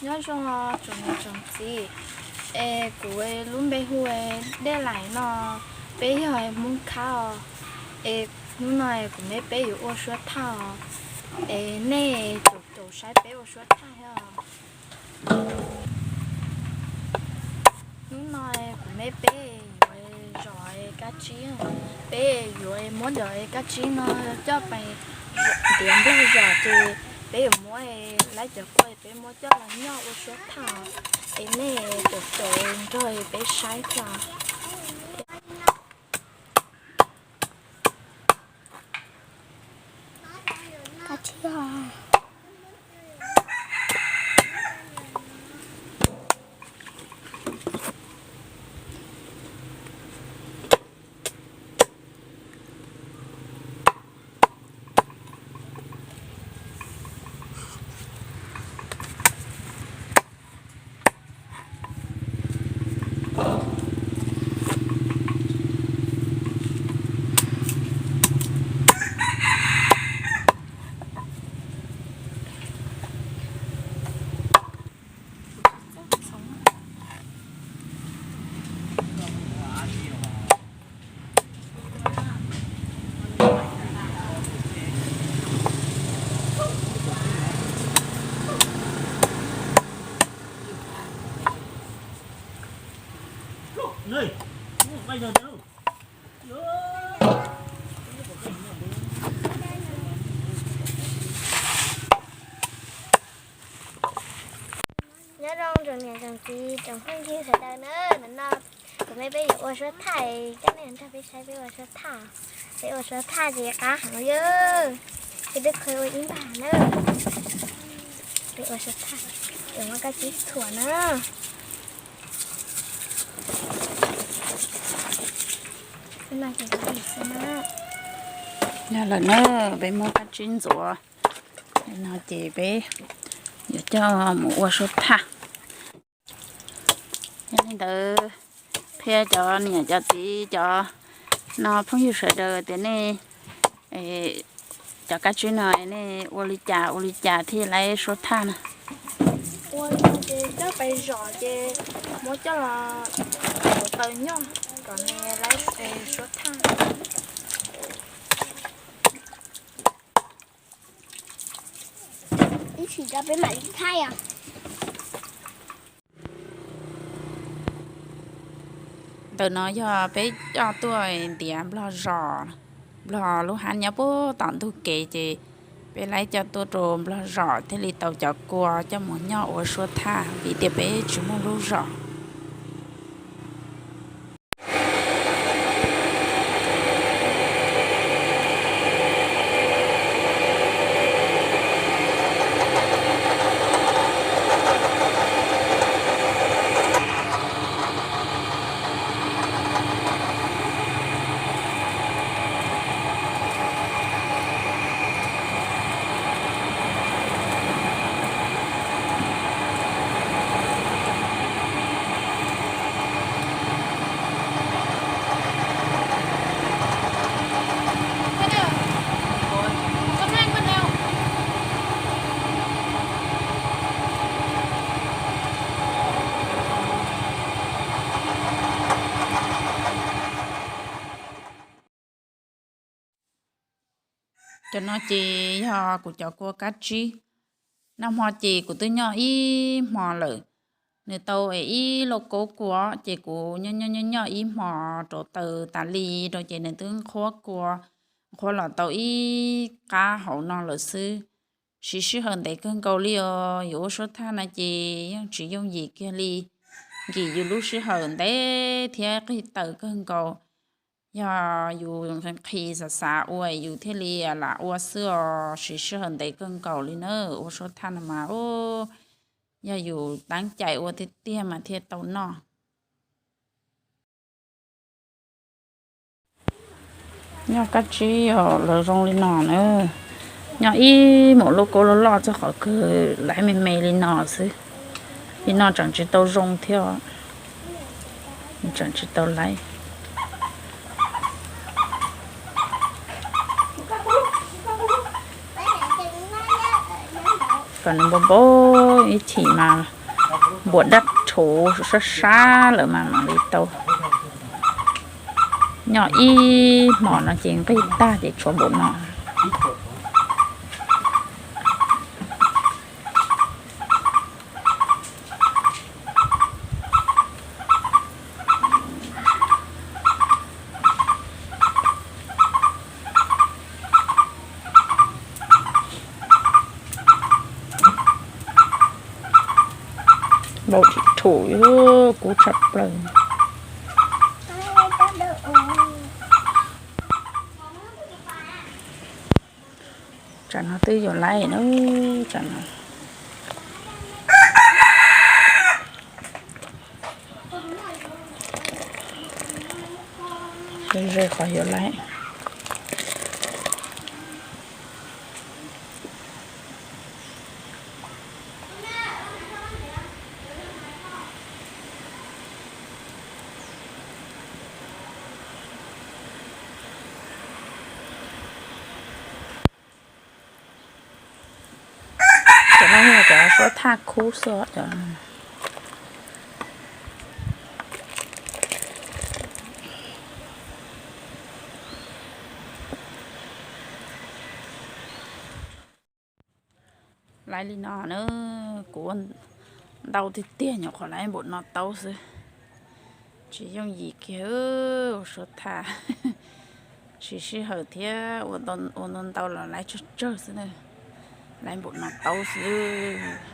Nyob zoo tsoom niam tsoom txiv, es kuv lub npe hu Dej Lais no, peb yog Hmoob Khab os. Es hnub no kuv me peb yuav ua suab thaj os, es nej caum caum saib peb ua suab thaj os. Hnub no kuv me peb yuav zom kab tsib, peb yuav muab cov kab tsib no coj pais ntiav nplog zom ces peb yuav muab lawv cov quaj peb muab coj los noj ua suab thaj, es nej caum caum nrog peb saib thiab. Nyob zoo tsoom niam tsoom txiv tsoom phooj ywg sawv daws na, hnub no kuv me peb yuav ua suab thaj, coj nej nrog peb saib peb ua suab thaj. Peb ua suab thaj ces qab heev li, peb twb khaws ua ib npag na. Peb ua suab thaj, yuav muab kab tsib txhuam na. Yog lawm na, peb muab kab tsib ntxuav no ces peb yuav coj mus ua suab thaj. Yog li ntawd, qhia cov niam cov txiv cov no phooj ywg sawv daws tias nej cov kab tsib no nej ua li cas ua li cas thiaj laib suab thaj na. Ua no ces coj pais zom ces muab coj los ua taws nyoj kom nws laib suab thaj. Ib chim rau peb mam li thaij os. Ntawm no yog peb coj tuaj ntiav nplog zos, nplog lub hab nyob puag tom ntug kev ces peb laib coj tuaj rau nplog zos thiaj li tau cov kua coj mus noj ua suab thaj vim tias peb tsis muaj lub zos. Cov no ces yog kuv cov kua kab tsib. Nag hmo ces kuv twb nyob ib hmo lawm. Nws tau ib lauj kaub kua ces kuv nyob nyob nyob nyob ib hmo rau taws tas li rau ces nws twb nqhuab kua, nqhuab los tau ib qab hauv no lawm xwb. Siv sij hawm ntev kawg nkaus li os, yuav ua suab thaj no ces yeej tsis yooj yim kiag li. Nkim yus lub sij hawm ntev thiab qig taws kawg nkaus. Yog yus nqhis xav xav ua yus thiaj li lam ua xwb os, siv sij hawm ntev kawg nkaus li na. Ua suab thaj no mas yog yus teeb cai ua tiag tiag mas thiaj tau noj. Nyob kab tsib os, lawv zoo li no na. Nyob ib mus lauj kaub loj loj txog qhov kawg laib me me li no xwb. Li no tseem tsis tau zoo thiab, tseem tsis tau laib. Kom nws npau npau ib chim mas npuam daj rhuv sab sab lawm mas mam li tau. Nyob ib hmos no ces nqig tag ces tshuav npaum no. Npau tsis thum, kub tshaj plaws. Tsam no twb yuav laib na, tsam no ze qhov yuav laib. Cov no yog cov suab thaj khub xwb os. Laib li no na, kuv ntau tiag tiag nyuam qhuav laib npaum no taub xwb. Tsis yooj yim kiag, ua suab thaj tsis sij hawm thiab, ua ntau ntau los laib tsawg tsawg xwb na. Laib npaum no taub xwb.